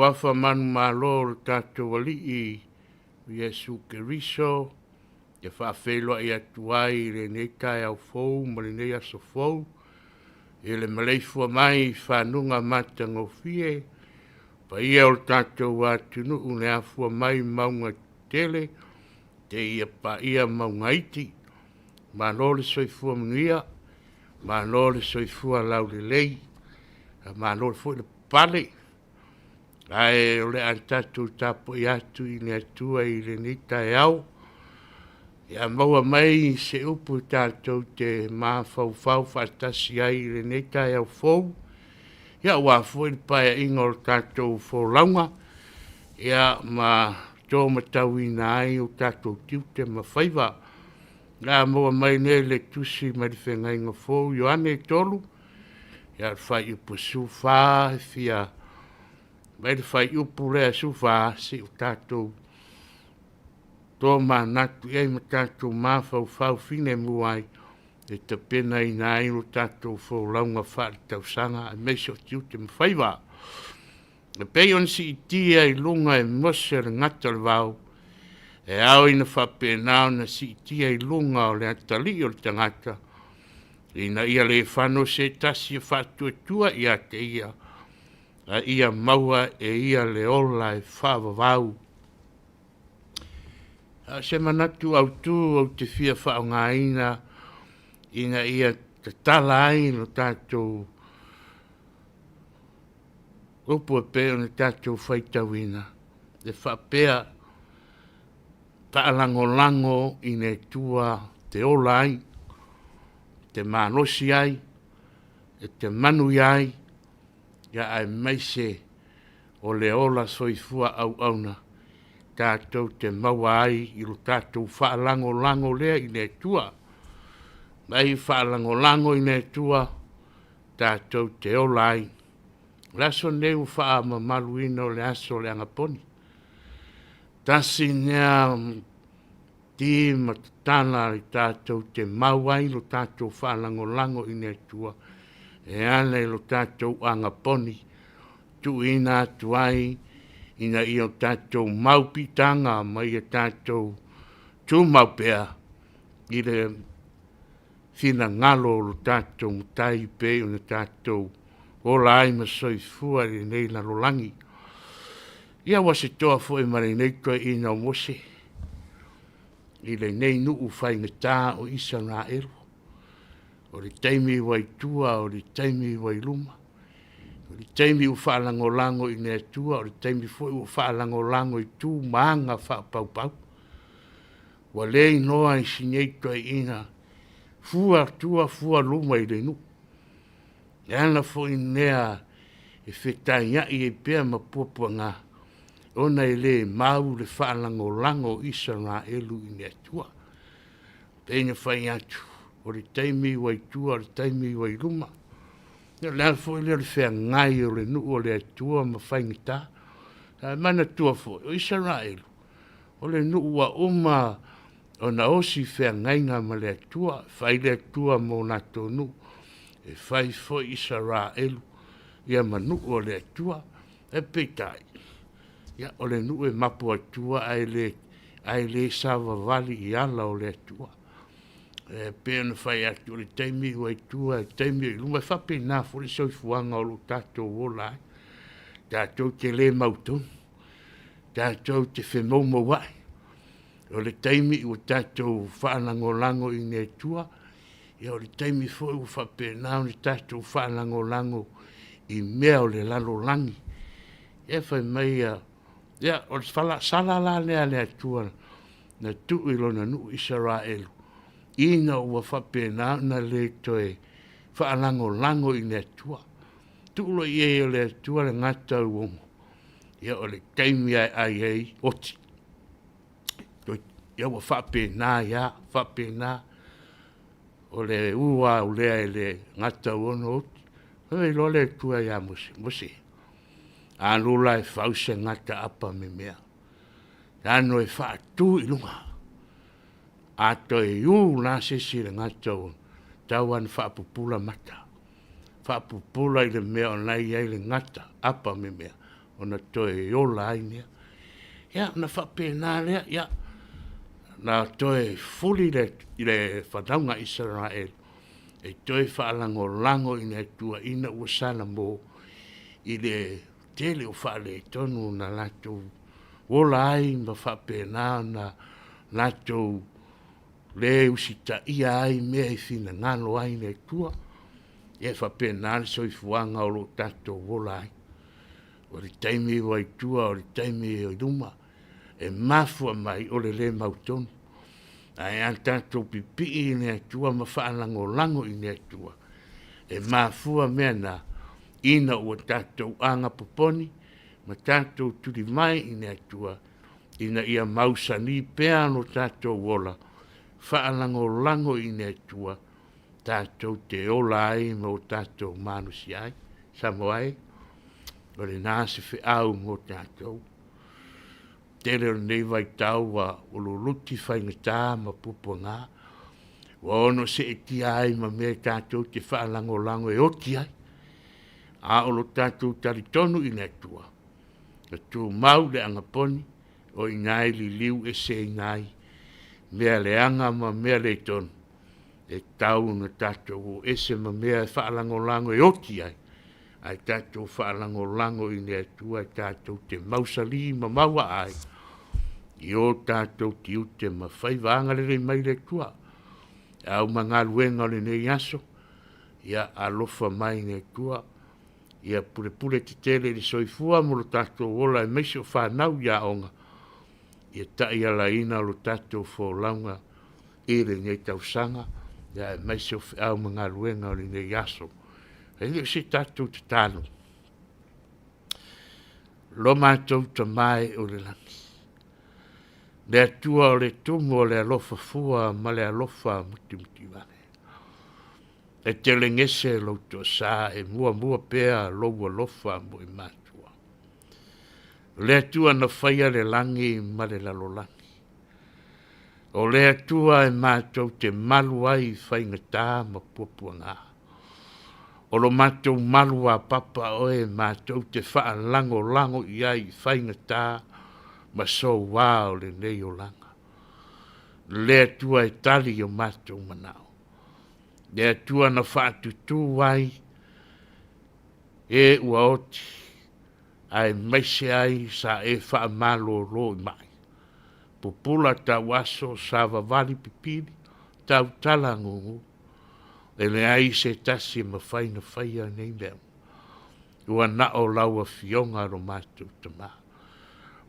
Suafa manumalo o lo tatou Alii o Iesu Keriso, e faafeiloai atu ai i lenei taeao fou ma lenei aso fou, i le maleifua mai i fanuga matagofie, paia o le tatou atunuu na afua mai mauga tetele seia paia mauga iti. Malo le soifua manuia, malo le soifua laulelei, malo foi le papale. Ae o le a tatou tapuai atu i le Atua i lenei taeao, ia maua mai se upu tatou te mafaufau faatasi ai i lenei taeao fou, ia aua foi le paeaiga o le tatou folauga, ia ma taumatauina ai o tatou tiute ma faiva. O le a maua mai nei le tusi mai le Feagaiga Fou Ioane 3, ia le fuaiupu 14, e fia aumai le fuaiupu lea 14 se i o tatou tomanatu i ai ma tatou mafaufau filemu ai e tapenaina ai lo tatou folauga faaletausaga aemaise o tiute ma faiva. E pei ona siitia i luga e Mose le gata o le vao, e ao ina faapena ona siitia i luga o le atalii o le tagata, ina ia le fano se tasi e faatuatua ia te ia, a ia maua e ia le ola e faavavau. A o se manatu autu ou te fia faaaogaina ina ia tatala ai lo tatou upu e pei ona tatou faitauina, e faapea, faalagolago i le Atua e te ola ai, e te malosi ai, e te manuia ai, aemaise o le ola soifua auauna tatou te maua ai i lo tatou faalagolago lea i le Atua. Mai faalagolago i le Atua tatou te ola ai. O le aso lenei ua faamamaluina o le aso o le Agaponi. Tasi lea ki ma tatala i tatou te mau ai lo tatou faalagolago i le Atua e ala i lo tatou agaponi tuuina atu ai ina ia o tatou mau piitaga ma ia tatou tumau pea i le finagalo o lo tatou Matai pei ona tatou ola ai ma soifua i lenei lalolagi. Ia ua se toa foi ma lenei toeaina o Mose i lenei nuu faigata o Isaraelu, o le taimi ua i tua o le taimi ua i luma, o le taimi ua faalagolago i le Atua, o le taimi foi ua faalagolago i tu ma aga faapaupau. Ua le iloa e si nei toeaina, fua tua fua luma i le nuu. E ala foi lea e fetaiai ai pea ma puapuaga, ona e le mau le faalagolago o Isaraelu i le Atua. E pei ona fai atu, o le taimi ua i tua o le taimi ua i luma. Ia o le ala foi lea o le feagai o le nuu o le Atua ma faigata. Ae manatua foi, o Isaraelu, o le nuu ua uma ona osi feagaiga ma le Atua, fai le Atua mo latou nuu, e fai foi Isaraelu ia ma nuu o le Atua. Ae peitai, ia, o le nuu e mapu atua ae le savavali i ala o le Atua. E pei ona fai atu, o le taimi ua i tua, o le taimi ua i luma, e faapena foi le soifuaga o lo o tatou ola ai. Tatou te le mautonu, tatou te femoumouai, o le taimi ua tatou faalagolago i le Atua, ia o le taimi foi ua faapena ona tatou faalagolago i mea o le lalolagi. Ia fai mai, ia o le sala la lea a le Atua na tuu i lona nuu Isaraelu, ina ua faapena ona le toe faalagolago i le Atua. Tuu loa i ai e le Atua le gata ua, ia o le taimi lava e ai ai, oti. Ia ua faapena ai lava, faapena, o le u lava o lea i le gatauono oti. Fai mai loa le Atua ia Mose, Mose, alu la e fau se gataapa memea, ano e faatu i luga. A toe u la se isi i le gatauono, e tatau lava ona faapupula mata, faapupula i le mea o la e i ai le gataapa memea. ona toe ola ai lea. Ia, ona faapena lea, ia, na toe fuli le, le fanauga a Isaraelu e toe faalagolago i le Atua ina ua salamo i le tele o faaletonu na latou ola ai ma faapena ona latou le usitaia ai mea e finagalo ai le Atua. Ia e faapena le soifuaga o lo o tatou ola ai. O le taimi ua i tua, o le taimi e i luma, e mafua mai o le le mautonu. Ae a tatou pipii i le Atua ma faalagolago i le Atua, e mafua mea na, ina ua tatou aga poponi ma tatou tuli mai i le Atua, ina ia mausali pea lo tatou ola, faalagolago i le Atua, tatou te ola ai ma o tatou malosi ai. Samoa e, o lena se feau mo tatou. Tele o lenei vaitau ua luluti faigata ma puapuaga, ua ono seetia ai ma mea tatou te faalagolago e oti ai, a o lo tatou talitonu i le Atua, e tumau le agaponi, o i ina e liliu eseina ai mea leaga ma mea le tonu, e tatau ona tatou o ese ma mea e faalagolago e oti ai, ae tatou faalagolago i le Atua e tatou te mausali ma maua ai i o tatou tiute ma faiva. Agalelei mai le Atua i au ma galuega o lenei aso, ia alofa mai le Atua, ia pulepule tetele i le soifua mo lo tatou ola aemaise o fanau i aoga, ia taialaina lo tatou folauga i lenei tausaga, ia aemaise o feau ma galuega o lenei aso. E le o se tatou tatalo, lo matou Tama e o le lagi, le Atua o le tumu o le alofa fua ma le alofa mutimutivale. E telegese lou toasa e muamua pea lou alofa mo i matua. O le Atua na faia le lagi ma le lalolagi. O le Atua e matou te malu ai i faigata ma puapuaga. O lo matou malu apapa oe matou te faalagolago i ai i faigata ma soua o lenei olaga. Le Atua e tali i o matou manao. Le Atua na faatutū ai e ua oti, aemaise ai sa e faamalōlō i mai. Pupula tau aso, savavali pipili, tautala gugu, e leai se tasi e mafai na faia nei mea uma. Ua na o lau Afioga lo matou Tama.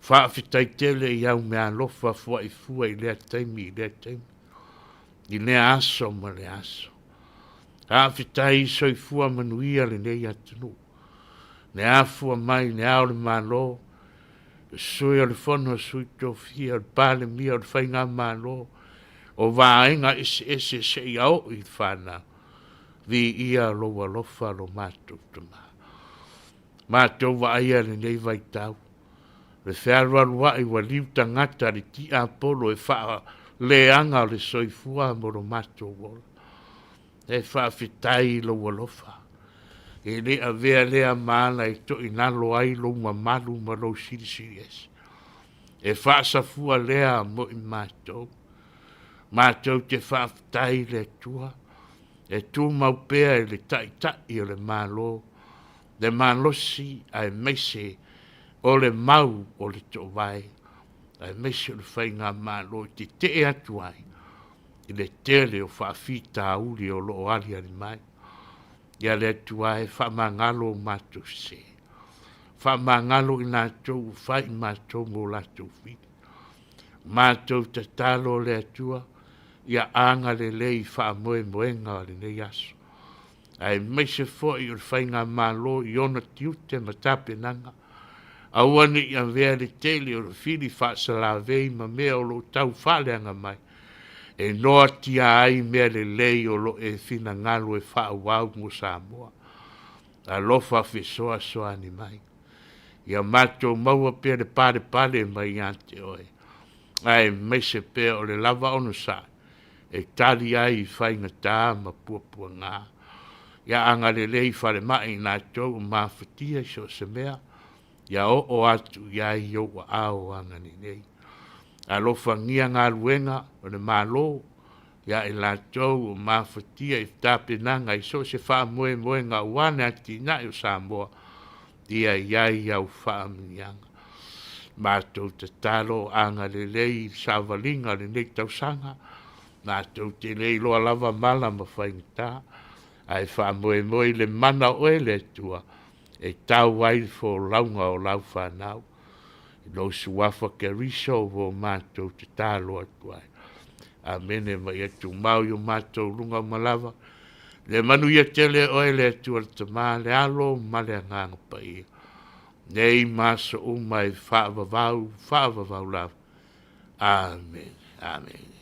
Faafetai tele i au meaalofa fuaifua i lea taimi i lea taimi, i lea aso ma lea aso. Faafetai i soifua manuia lenei atunuu. Le afua mai le Ao o le Malo, le Sui o le Fono a Sui Tofia, o le Palemia, o le Faigamalo, o vaega eseese seia oo i le fanau, viia lou alofa lo matou Tama. Matou vaaia lenei vaitau, le fealualuai ua liu tagata le tiapolo e faaleaga le soifua mo lo matou ola. E faafetai i lou alofa, e le avea lea ma ala e toinalo ai lou mamalu ma lou silisili ese. E faasafua lea mo i matou. Matou te faafetai i le Atua, e tumau pea i le Taitai o le Malo, le malosi aemaise o le mau o le toovae, aemaise o le faigamalo e tetee atu ai i le tele o faafitauli o lo o aliali mai. Ia le Atua e faamagalo o matou sese, faamagalo i latou ua fai i matou mo latou fili. Matou tatalo le Atua, ia agalelei i faamoemoega o lenei aso, aemaise foi o le faigamalo i ona tiute ma tapenaga, aua ne i avea le tele o le fili faasalavei ma mea o lo o tau faaleaga mai, e noatia ai mea lelei o lo o e finagalo e faaauau mo Samoa. Alofa fesoasoani mai. Ia matou maua pea le palepale mai ia te oe, aemaise pea o le lava onosai e tali ai i faigata ma puapuaga. Ia agalelei i falemai i latou o mafatia i so o se mea. Ia oo atu i ai i ou aao agalelei. Alofagia galuega o le Malo ia i latou o mafatia i tapenaga i so o se faamoemoega aua le atinae o Samoa, ia i ai au faamanuiaga. Matou tatalo agalelei i le savaliga o lenei tausaga, matou te le iloa lava mala ma faigata, ae faamoemoe i le mana o oe le Atua e tau ai le folauga o lau fanau. I lou Suafa Keriso ua matou tatalo atu ai. Amene. Ma ia tumau i o matou luga uma lava le manuia tele o oe le Atua le Tama, le Alo ma le Agaga Paia, nei ma aso uma e faavavau, faavavau lava. Amene. Amene.